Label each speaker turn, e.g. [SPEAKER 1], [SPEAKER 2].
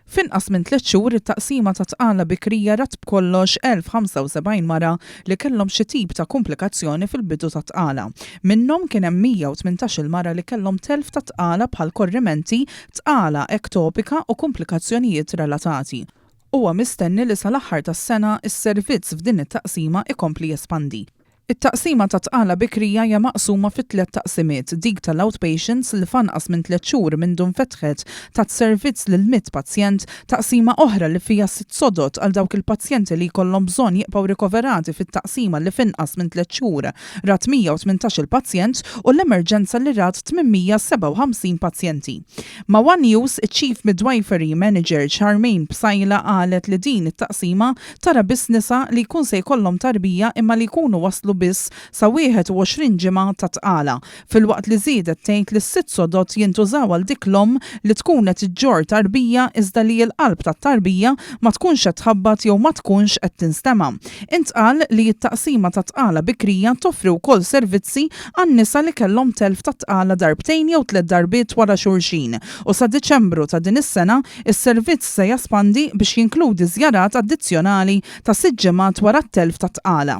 [SPEAKER 1] F'inqas minn tliet xhur it-taqsima ta' tqala bikrija rat b'kollox 1,075 mara li kellhom xi tip ta' kumplikazzjoni fil-bidu tat-tqala. Minnhom kien hemm 118-il mara li kellhom telf ta' tqala bħal korrimenti, tqala ektopika u kumplikazzjonijiet relatati. Huwa mistenni li sal-aħħar tas-sena s-servizz f'din it-taqsima ikompli jespandi. It-taqsima ta' tqala bikrija hija maqsuma fi tlett taqsimiet, dik tal-outpatients li f'anqas minn tlett xhur mindu nfetħet tat servizz lil mitt pazjent, taqsima oħra li fiha sitt sodod għal dawk il-pazjenti li jkollhom bżonn jibqgħu rikoverati fit-taqsima li f'inqas minn tlett xhur rat 118-il pazjent u l-emerġenza li rat 857 pazjenti. Ma' one News, iċ-Chief Midwifery Manager Charmaine Psaila qalet li din it-taqsima Tara biss nisa li jkun se jkollhom tarbija imma li jkunu waslu biss sa 21 ġimgħa ta' tqala, filwaqt li żiedet tgħid li s-sitt sodod jintużaw għal dik l-omm li tkun qed iġġorr tarbija iżda li l-qalb tat-tarbija ma tkunx qed tħabbat jew ma tkunx qed tinstema'. Intqal li t-taqsima tat-tqala bikrija toffri wkoll servizzi għan-nisa li kellhom telf tat-tqala darbtejn jew tlett darbiet wara xulxin u sa Diċembru ta' din is-sena Is-servizz se jaspandi biex jinkludi żjarat addizzjonali ta' sitt ġimgħat wara t-telf tat-tqala.